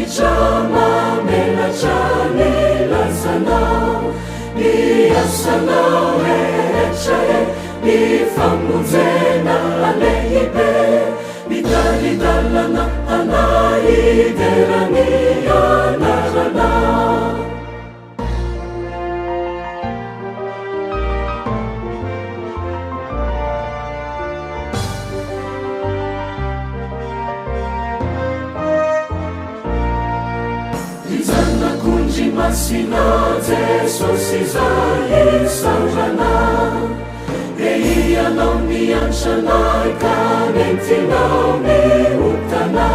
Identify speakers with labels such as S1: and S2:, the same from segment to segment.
S1: lanitra mamelatra ny lazanao, ny asanao rehetra e, ny famonjena lehibe, mitari-dalana anay hidera ny anaranao. Ry Zanak'ondry masina Jesosy izay isaorana, Dia Ianao niantra anay ka nentinao ny otana.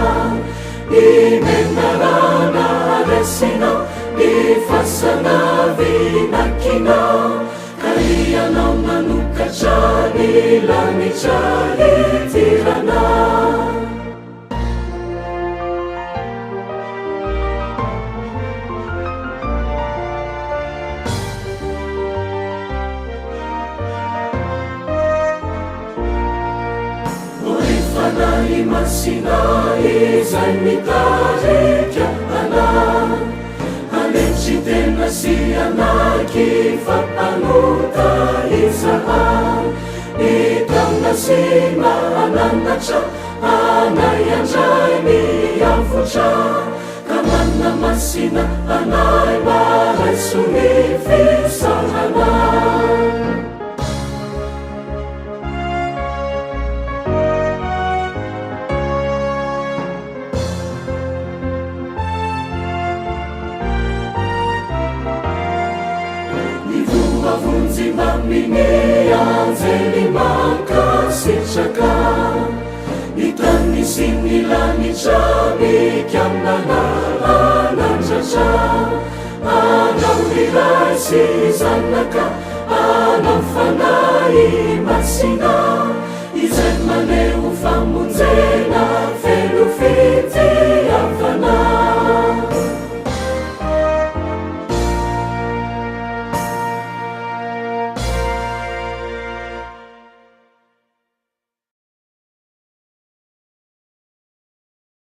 S1: Ny menarana resinao, ny fasana vinakinao, Ka Ianao nanokatra ny lanitra hidirana. O ry Fanahy Masina izay mitarika anah Hanetry tena sy hanaiky fa mpanota izahay Mitaona sy mananatra anay handray ny avotra Ka manamasina anay mba raiso ny fisaorana. Ny voavonjy mbamin'ny anjely mankasitraka ny tany sy ny lanitra mikambana hanandratra anao ry Ray sy Zanaka anao Fanahy Masina izay maneho famonjena feno fitiavana.